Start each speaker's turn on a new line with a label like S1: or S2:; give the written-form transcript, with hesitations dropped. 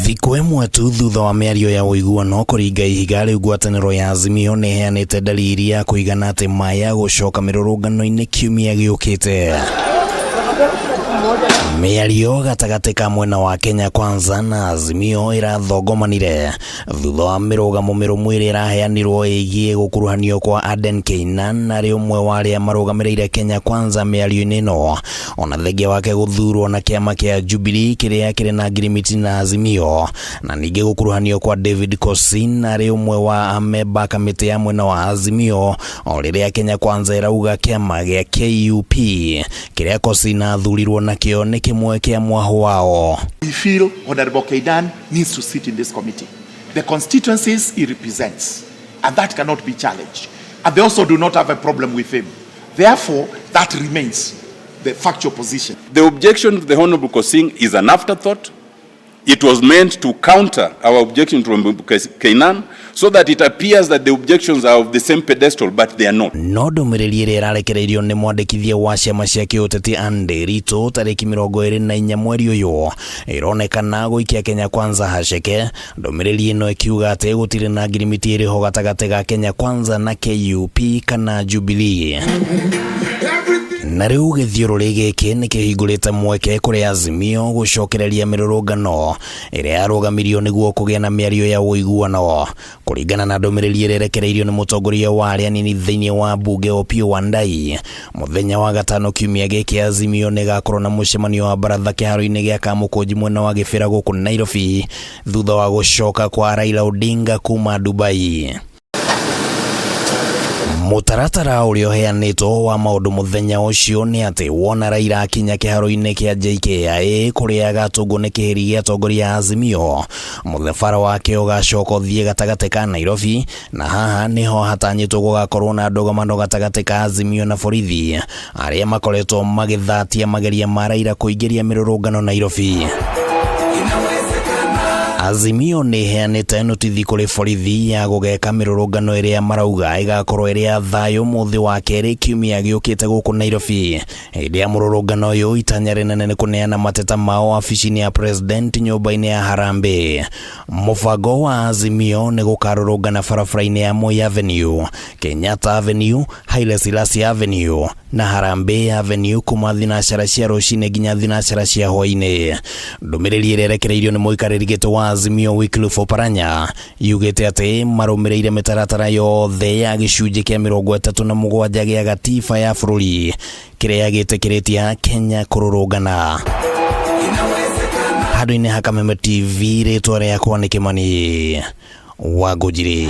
S1: Thikũ ĩmwe tu thutha wa mĩario ya ũiguano kũringa ihiga rĩu, ngwatanĩro ya Azimio nĩ ĩheanĩte dalili ya kũigana atĩ maya gũcoka mĩrũrũngano-inĩ kiumia gĩũkĩte. Mĩario gatagatĩ ka mwena wa Kenya Kwanza na Azimio ĩrathongomanire thutha wa mĩrũgamo mĩrũmu ĩrĩa ĩraheanirwo ĩgiĩ gũkuruhanio kwa Aden Keynan, arĩ ũmwe wa arĩa marũgamĩrĩire Kenya Kwanza mĩario-inĩ ĩno, ona thengia wake gũthurwo na kĩama kĩa Jubilee kĩrĩa kĩrĩ na ngirimiti na Azimio, na ningĩ gũkuruhanio kwa David Kosin, arĩ ũmwe wa amemba kamĩtĩ ya mwena wa Azimio, o rĩrĩa Kenya Kwanza ĩrauga kĩama gĩa KUP kĩrĩa Kosin athurirwo nakĩo nĩ kĩmwe kĩa mwahũ wao.
S2: We feel Honorable Keynan needs to sit in this committee. The constituencies he represents, and that cannot be challenged. And they also do not have a problem with him. Therefore, that remains the factual position.
S3: The objection to the Honorable Kosing is an afterthought. It was meant to counter our objection to Honorable Keynan so that it appears that the objections are of the same pedestal, but they are not.
S1: No ndũmĩrĩri ĩrĩa ĩrarekereirio nĩ mwandĩkithia wa ciama cia kĩũteti Andy Ritũ tarĩki 24 mweri ũyũ ĩronekana gũikia Kenya Kwanza haceke. Ndũmĩrĩri ĩno ĩkiuga atĩ gũtirĩ na ngirimiti ĩrĩho gatagatĩ ga Kenya Kwanza na KUP kana Jubilee. Na rĩu gĩthiũrũrĩ gĩkĩ nĩ kĩhingũrĩte mweke kũrĩ Azimio gũcokereria mĩrũrũngano ĩrĩa yarũgamirio nĩguo kũgĩa na mĩario ya ũiguano. Kũringana na ndũmĩrĩri ĩrĩa ĩrekereirio nĩ mũtongoria wa arĩa anini thĩinĩ wa mbunge Opiyo Wandayi, mũthenya wa gatano kiumia gĩkĩ Azimio nĩ ĩgakorwo na mũcemanio wa baratha kĩharo-inĩ gĩa Kamũkũnji mwena wa Gĩbĩra gũkũ Nairobi, thutha wa gũcoka kwa Raila Odinga kuma Dubai. Mũtaratara ũrĩa ũheanĩtwo wa maũndũ mũthenya ũcio nĩ atĩ wona Raila akinya kĩharo-inĩ kĩa JKIA kũrĩa agatũngwo nĩ kĩhĩri gĩa atongoria a Azimio, mũthabara wake ũgacoka ũthiĩ gatagatĩ ka Nairobi, na haha nĩho hatanyĩtwo gũgakorwo na ndũgamano gatagatĩ ka Azimio na borithi arĩa makoretwo magĩthatia mageria ma Raila kũingĩria mĩrũrũngano Nairobi. Azimio nĩ ĩheanĩte notithi kũrĩ borithi ya gũgeka mĩrũrũngano ĩrĩa marauga ĩgakorwo ĩrĩ ya thayũ mũthĩ wa kerĩ kiumia gĩũkĩte gũkũ Nairobi. Hĩndĩ ya mũrũrũngano ũyũ, itanya rĩnene nĩ kũneana mateta mao wabici-inĩ ya president nyũmba-inĩ ya Harambee. Mũbango wa Azimio nĩ gũkarũrũngana barabara-inĩ ya Moi Avenue, Kenyatta Avenue, Haile Selassie Avenue na Harambee Avenue kuma thinacara cia rũcinĩ nginya thinacara cia hwainĩ. Ndũmĩrĩri ĩrĩa ĩrekereirio nĩ mũikarĩri gĩtĩ wa Azimio Wycliffe Oparanya yugĩte atĩ marũmĩrĩire mĩtaratara yothe ya gĩcunjĩ kĩa 37 gĩa gatiba ya bũrũri kĩrĩa gĩtĩkĩrĩtie Kenya kũrũrũngana. Handũ-inĩ ha Kameme TV, rĩtwa rĩakwa nĩ Kĩmani Wangũnjiri.